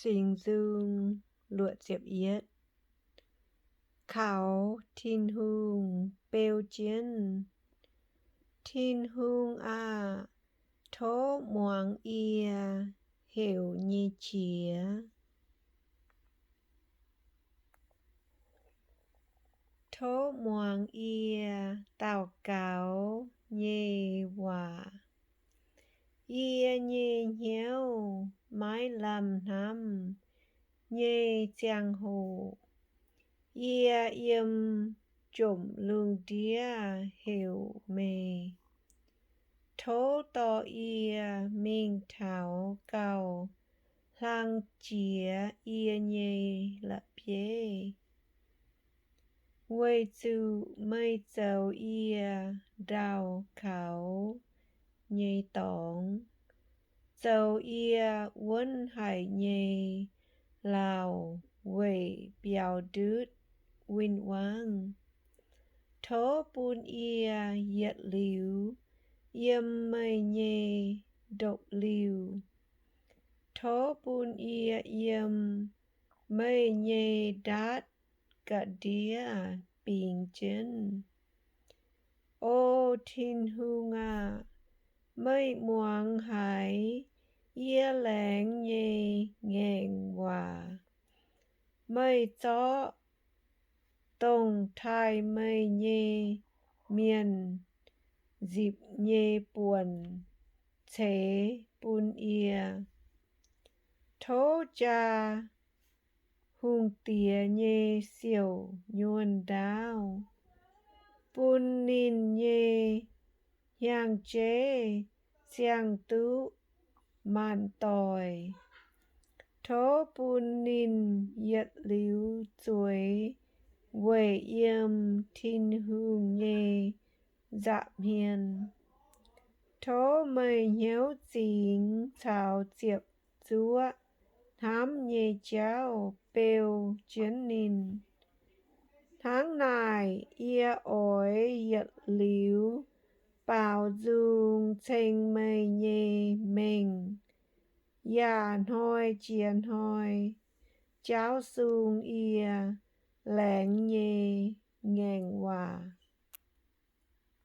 Singx Nzung. Kaux Tin-Hungh beu jienv. Tin-Hungh aah! Tov muangx yie heuc nyei qiex. Tov muangx yie daux gaux nyei waac. Yie nyei hnyouv maiv lamh hnamv nyei ziangh hoc, yie yiem jomc lungh ndiev heuc meih. Tov dorh yie mingh taux gauh hlang jiex yie nyei la'bieiv, weic zuqc meih zoux yie ndau-kaux nyei dorngx, zoux yie wuonv haic nyei lauh weic biaux ndutv win-wangv. Tov bun yie yietc liuz yiem meih nyei ndopv-liuh. Tov bun yie yiem meih nyei ndaatv ga'ndiev bingx jienv. O Tin-Hungh aah! Meih muangx haiz yie laengz nyei ngaengc waac. Meih zorqv dongh taaih meih nyei mienh nzipc nyei buonc ceix bun yie. Tov jaa hungh diex nyei siouc nyuonh ndaauv, bun ninh nyei hnyangx-jeiv siang-duqv maanc doic. Tov bun ninh yietc liuz zueiz weic yiem Tin-Hungh nyei nza'hmien. Tov meih hnyouv zingx caux ziepc zuoqv hnamv nyei jauv beu jienv ninh. Hnangv naaic yie oix yietc liuz baaux nzung ceng meih nyei mengh, yaac hnoi jiex hnoi jaauv sung yie laengz nyei ngaengc waac.